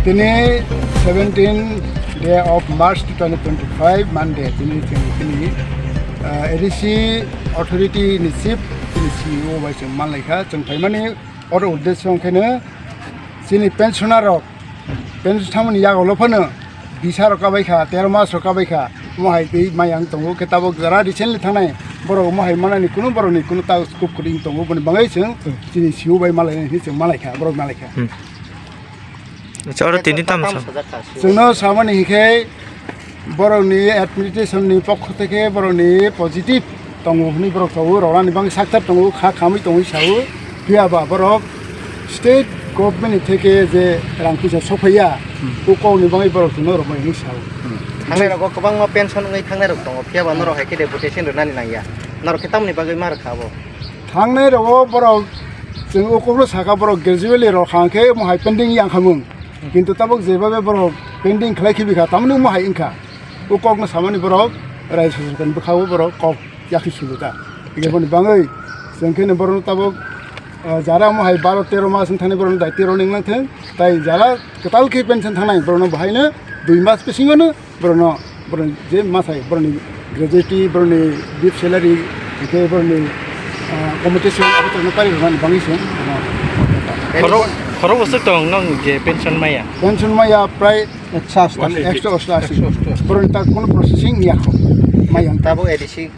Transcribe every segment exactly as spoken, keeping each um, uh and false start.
Tini seventeen day of March two thousand twenty-five, Monday, tini chwng tini, ah, A D C authority ni chief, tini C E O bai chwng manlaikha. Chwng phaimani oro uddesyo wngkhaino chini pensioner rok, pension thangmani yago phano bisa rok kabaikha, tero mas rok kabaikha, mohai twi maya wng tongo. Khe tabok jara recently thangnai borok mohai manani kunu borokni kunu ta scope kwrwi wng tongo, boni bagwi chwng chini C E O bai malainai hinwi chwng malaikha, borok malaikha. Hmm. Acha, oro tini tamo sa? Chwngno samani hinkhe borokni administration ni pokho theke borokni positive tongo hwnwi borok sao, rwnani bagwi sakthar tongo, kha khamwi tongwi sao. Phiya ba borok state government ni theke je rang puisa sophaiya, hmm, o kokni bagwi borok chwngno rwmani hinwi sao. Hmm. Thangnai rogo kwbangma pension wngwi thangnai rok tongo, phiya ba norok hai khe deputation rwnani nangya. Norok khe tamoni bagwi ma rwkha abo? Thangnai rogo borok chwng o kokno sakha, borok gradually rok hang khe omo hai pending yang khamung. Kintu tabok jebabe borok pending khlai khibi kha, tamoni omo hai wngkha. O kokno samani borok raisa sarkar ni bwkha o borok kok yakhi sulu ta. Boni bagwi chwng khe borok tabok, ah, jara omo hai baro tero mas wng thani borok dai tero ning nang thung. Tai jara kwtal khe pension thangnai borok no bahai no dui mas bisingo no borokno, borokni je masai, borokni gratuity, borokni base salary, hingke borokni, ah, compensation, abo tongno pari rwnani bagwi se, ah, Khorok, khorok bwswk tong nong je pension maya? Pension maya prai ekso osto ashi. Ekso osto ashi. Borokni ta kono processing ya kho. Maya wng ta. Tabuk A D C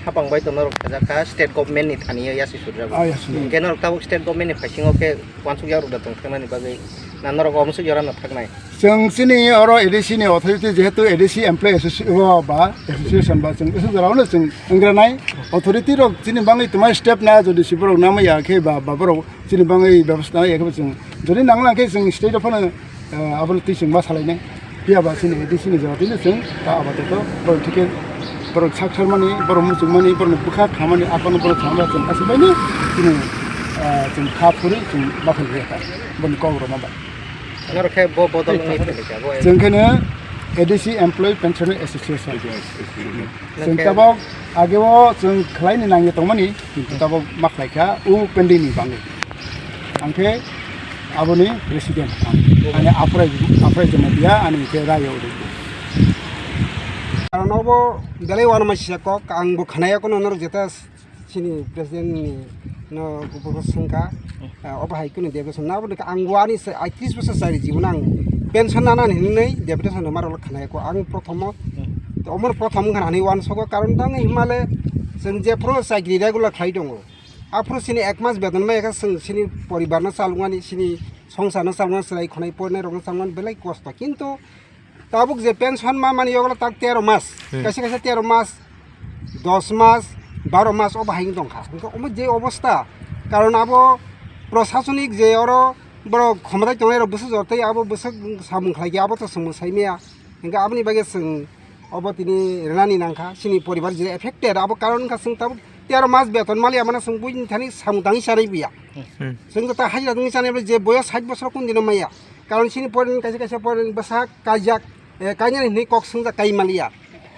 hapang bai tono rok sajak kha, state government ni thani ya si sudra. Ah, ya, sudra. Hingke norok tabuk state government ni phaisingo khe wansuk ya rok da tong thangna ni bagwi na norok omo suk jora no thaknai. Chwng chini oro A D C ni authority, jehetu A D C employee associ-, o ba association ba chwng aswk jora no chwng wngranai authority rok chini bagwi twma step na, jodi si borok namaya khe ba, ba borok chini bagwi bebostha naya khe chwng jodi nangna khe chwng state o phano, eh, abono twi chwng ma salainai. Phiya ba chini A D C ni jora twi no chwng ta abato to borok thike borok sak sarmani, borok muchungmani, borok bwkha khamani, akono borok thangma chwng aswk bai no chini, eh, chwng kha phuri chwng ma phai kha boni kok rok ma ba. Norok khe bo bodol wngwi phai kha, bo Chwng khe no A D C Employee Pensioner Association. Chwng Nokhe tabok ageo chwng khlai ni nangya tongmani, kintu tabok ma khlai kha, o pending ni bagwi. Ang khe aboni president, ang, ani aphrai, aphrai joma dia, ani khe rayo uri. Karon obo belai uanama sisa kok, ang bo khnaya kono norok jeta Chini president ni no kubur sengka, ah, obo hai kunu deputation na, obo ang wani se, ai tris bosor chari jibon ang pension nana hinwi deputation rwma rok khna ko ang prothomo. To omo prothom wngkha hinwi uansogo, karon tang himale chwng jephru chakri regular khlai tongo. Aphru chini ek mas beton mai kha chwng chini poribar no chalwngmani, chini songsar no chalwngmani, chwrai khonai porinai rok no chalwngmani belai kosto. Kintu Tabuk je pension ma mani yogla tak tero mas, hmm, kaisa kaisa tero mas, dos mas, baro mas obo hai wng tongkha. Hingke omo je obosta, karon abo prosasonik je oro borok khomodai tongnai rok bwswk jor tei abo bwswk samung khlai khe abo to chwng mwsai maya. Hingke aboni bagwi chwng obo tini rwnani nangkha, chini poribar je affected abo karon wngkha chwng tabuk tero mas beton maliya mano chwng buini thani samung tangwi chanai biya. Hmm. Chwng to ta hajira tongwi chanai je boyos sait bosor kun dino maya. Karon chini porin kaisa kaisa porin bwsa kaijak, eh, kainani hinwi kok swngjak kai maliya.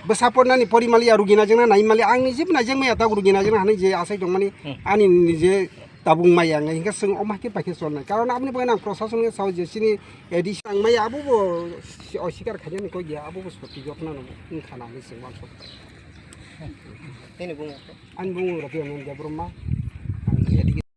Bwsa pornani pori maliya, rugina jengna nai maliya. Ang nijebo naijak maya tabuk rugina jengna hinwi je asai tongmani, hmm, ani nije tabuk maya wngya. Hinkhe chwng omo hai khe pai khe cholnai. Karon aboni bagwi ang prosason khe sao je chini A D C ang maya abo bo si-, osikar khainani kok ya, abo bo soti jotna no wngkha na hinwi chwng uansuk. Nini bumung? Ani bumung Rabiya Mohan Debbarma.